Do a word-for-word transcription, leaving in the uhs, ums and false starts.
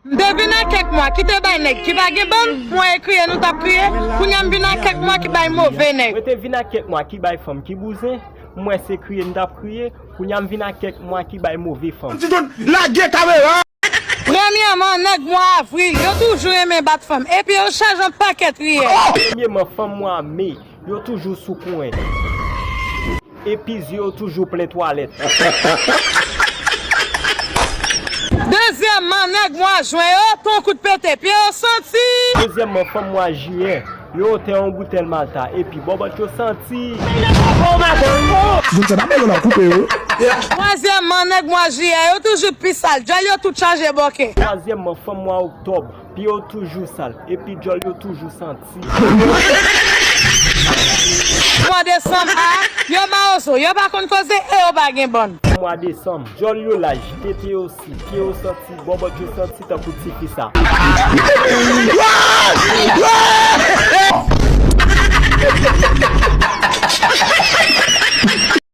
M te vin ak kèk mwa ki te bay nèg ki pa gen bann, m wè e kriye nou t ap kriye. Kounye a m vin ak kèk mwa ki bay move nèg. Mwen te vin ak kèk mwa ki bay fanm ki bouzen, m wè se kriye n t ap kriye. Kounye a m vin ak kèk mwa ki bay move fanm. Ti John, lage kamera! Premyèman, nèg mwa avril, yo toujou renmen bat fanm, epi yo chaje yon pakèt riyèl. Premyèman, fanm mwa me, yo toujou sou kwen. Epi zye yo toujou plen twalèt. Dezyèmman, nèg mwa jen yo, ton kout pete, pye yo santi. Dezyèmman, fanm mwa jiyen, yo te yon boutèl malta, epi bòbòt yo santi. Moun sa ta pale la koupe yo. Twazyèmman, nèg mwa jiyè, yo toujou pi sal, djòl yo tout chaje bòkè. Twazyèmman, fanm mwa oktòb, pye yo toujou sal, epi djòl yo toujou santi. Mwa desanm a, yo mawozo, yo pa konn koze e yo pa gen bann. Mwa desanm, djòl yo laj, tete yo si, pye yo santi, bòbòt yo santi tankou tifi sa.